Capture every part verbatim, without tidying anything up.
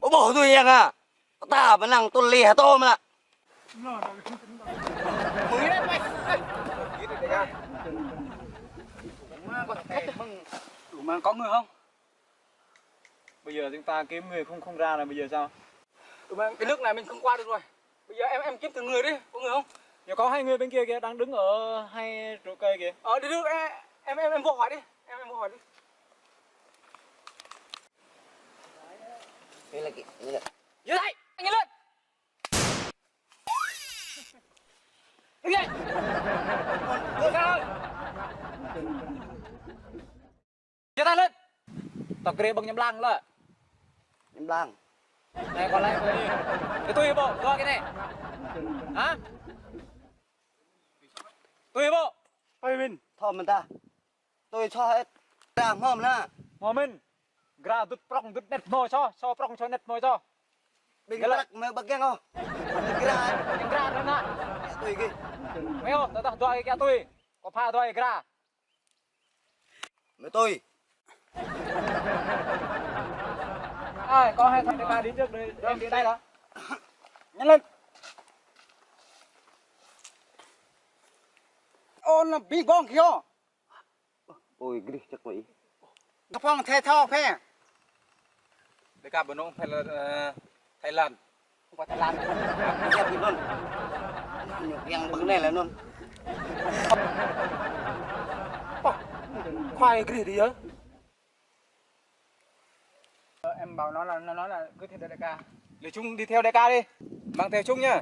Ƀu ƀuh tui yang ah. Ta ƀu năng tui lĕ hơtô mơ̆n ah. Ủa mà có người không? Bây giờ chúng ta kiếm người không không ra là bây giờ sao? Ủa mà cái nước này mình không qua được rồi. Bây giờ em em kiếm từng người đi, có người không? Giờ có hai người bên kia kìa, đang đứng ở hai trụ cây kìa. Ờ, đi, đi, em em em vô hỏi đi, em em vô hỏi đi. Ini lagi, ini lagi. Dừng lại, anh lên. Dừng lại. Dừng lại. Giơ tay lên. Tao kơ ƀơ̆ng ñăm lăng lĕ. Ñăm lăng. Này, còn lại kơ đi. Kơ tui hơbô, dua kơ anai. Hă? Tui hơbô. Tui mĭn. Thâo mĭn ta. Tui soh ĕt. Gra hmâo mơ̆n hă? Hmâo mĭn. Gra dŭt prŏng dŭt anet hmâo soh, soh prŏng soh anet hmâo soh. Ƀing ƀlăk mơ̆ ƀơ̆ng kiăng ôh. Gra. Kiăng gra ră anai. Kiăng tui gih. Mơ̆ ôh, tơdah dua kiăng tui. Kâo pha dua gra. Mơ̆ tui. Ai, có hai thằng đại ca đi trước đây, em đi đây đó. Nhanh lên. Ôn là bị gong kìa. Ôi, gris chắc vậy. Gapong the thao phe. Đại ca Bồ Nông phải là, ờ, Thái Lan. Không phải Thái Lan. Nhật thì luôn. Nhục yang bằng này là luôn. Ơ, khoai gris đi hả? Ờ, em bảo nó là, nó nói là cứ theo đại ca. Lê Trung đi theo đại ca đi. Mang theo Trung nhá.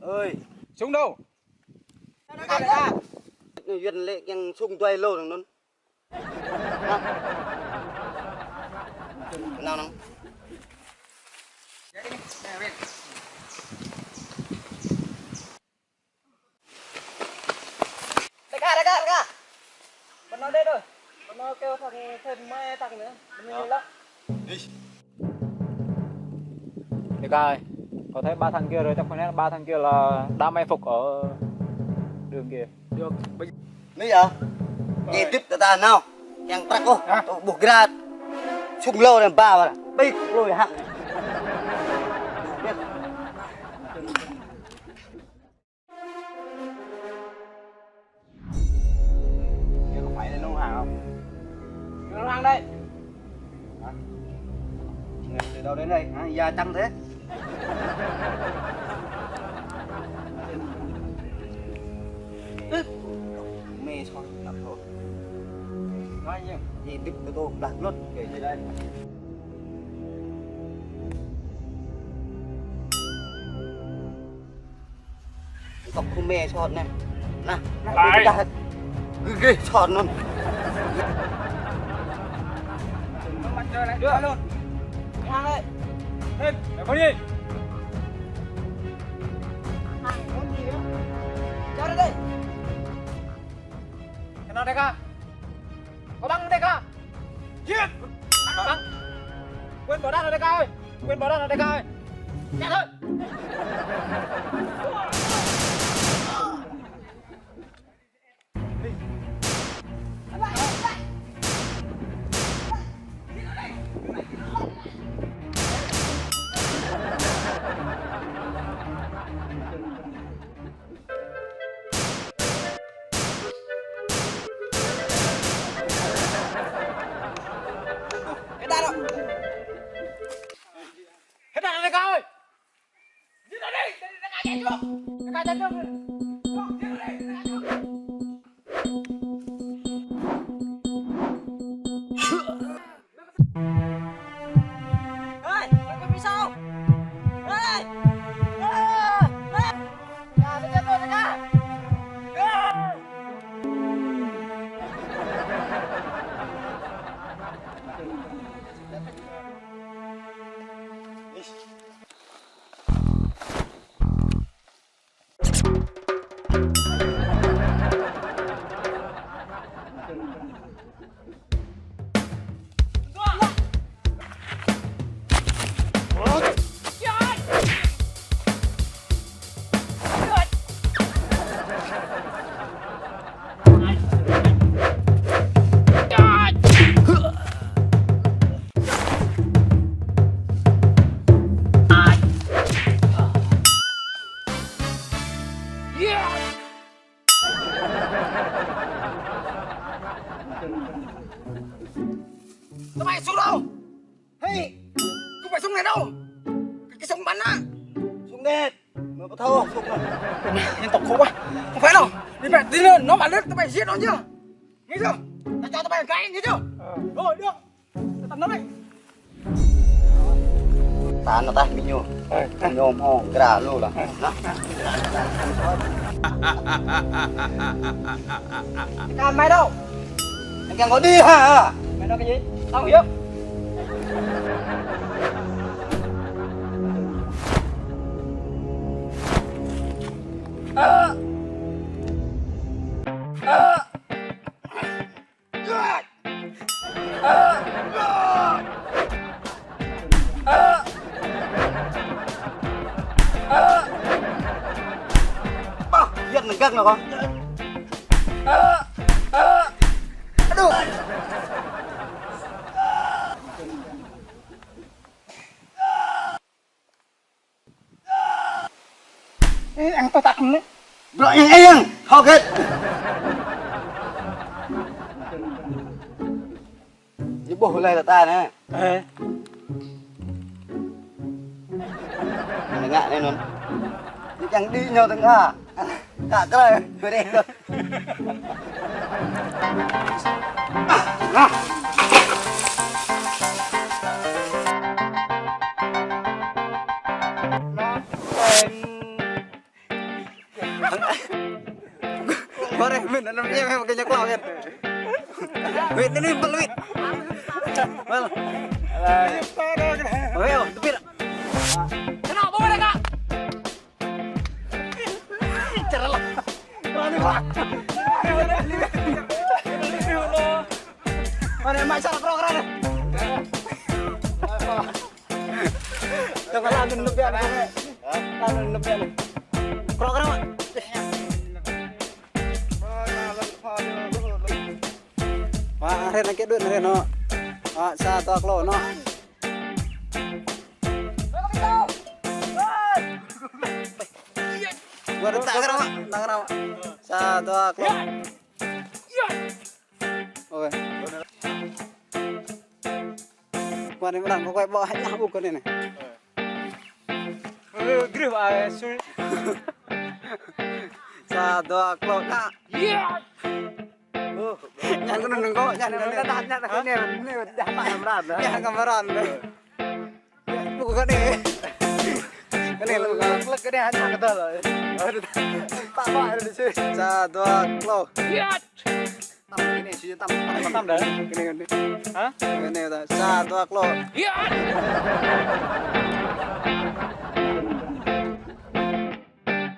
Ơi. Trung đâu? Đại ca, đại ca. Nó duyên lệ kiăng sung tuai lô nâng nôn. Hă? Nao nâng. Đại ca, đại ca. Bên nó đây rồi. Bên nó kêu thằng thêm mấy thằng nữa. Bên nó lắm. Đi. Đại ca ơi, có thấy ba thằng kia rồi, chắc phải nói ba thằng kia là đã mai phục ở đường kia. Được. Bây Nih yơh. Ih, dip tơdah nao. Yang prăk ôh. Hah? Tơ ƀuh grat. Sung lô anai ba wơ̆t. Ƀing lui hăng. Đây có phải là lô hàng không? Lô hàng đây. Hả? Từ đâu đến đây? Hả? Da trắng thế. Mê sao lắm thôi. Nói chứ. Gì đứt cái tô đắt lắm. Kể gì đây? Tŏk khum mê sot anai. Nah, nah, ƀu dah. Gih, gih, sot anŭn. Dua. Ngang ơi. Hei, ngai kơ ni. Ngang kơ ni. Čar dih. Kơnơ̆ng dih kah? Kơ ƀăng dih kah? Giĕt! Ƀăng! Quên bỏ đạn rồi đại ca ơi! Quên bỏ đạn rồi đại ca ơi! Chạy thôi! Hết đạn rồi đại ca ơi. Giĕt đi, giĕt đi, đại ca chạy trước. Đại ca chạy trước. Ê, mày có biết sao? Ê! Ê! Ê! Ê! Ê! Tơmai sung đâu? Hei, không phải sung này đâu. Cái, cái sung bắn á. Sung đét. Mà có thâu sung đâu. Nhân tộc khổ quá. Không phải đâu. Đi về, đi lên, nó mà lướt, tụi bay giết nó chưa? Nghe chưa? Tao cho tụi bay cái, nghe chưa? Ờ. Rồi, được. Tao tắm nó đây. Tao nó tah mi ñu. Ê, ê. Ñu hông gra lu lah. Ê. Nah. Cam mày đâu? Anh Cam có đi hả? Mày nói cái gì? Tao không hiểu. Ơ. Ơ. Bah, giăt nơ̆ng găng nao kâo. Aduh. Ê, ăn tơ tăk anai. Blŏ eng eng, hŏk hĕt. Ñu ƀuh lĕ ta anai. Ê. Ñu ngă anai anŭn. Ñu kiăng đĭ ñu tơ̆ng a. Kă krơi, bơrê. Goreng, min, anăm ñe, mem kơ ñu klâo, min. Wĭt, anai, min, wĭt. Mal. Wih, oh, tơpit. Kenapa, mereka? Cerlah. Berani, Pak. Anai mă čar krŏk krăn anai. Tơma anŭn nŭp biă anai. Anŭn nŭp biă anai. Krŏk krăn mă. Wah, ren anai kơ đuaĭ ren anai. Wah, sa dua klô anai. Wah, ta krăn mă, ta krăn mă. Sa dua klô. Ôi. Wah, anai mơ̆n kơ kơi ƀô̆ hăt anai ƀu kơ anai anai. Ơ, grih, ơ, sui. Sa dua klô, anai. Ñăn kơ anŭn kơ, ñăn kơ anai. Ñăn kơ anai, anai, anai, anai, dah mă mơran dah. Ñăn kơ mơran dah. Ƀu kơ anai. Kơ anai lĕ. Lĕ kơ anai, anai kơ dah lĕ. Ơ, dah. Pă, pă, dah sui. Sa dua klô. Tăm kơ anai, sui tăm, tăm, tăm dah. Kơ anai, kơ anai. Hă? Kơ anai dah. Sa dua klô.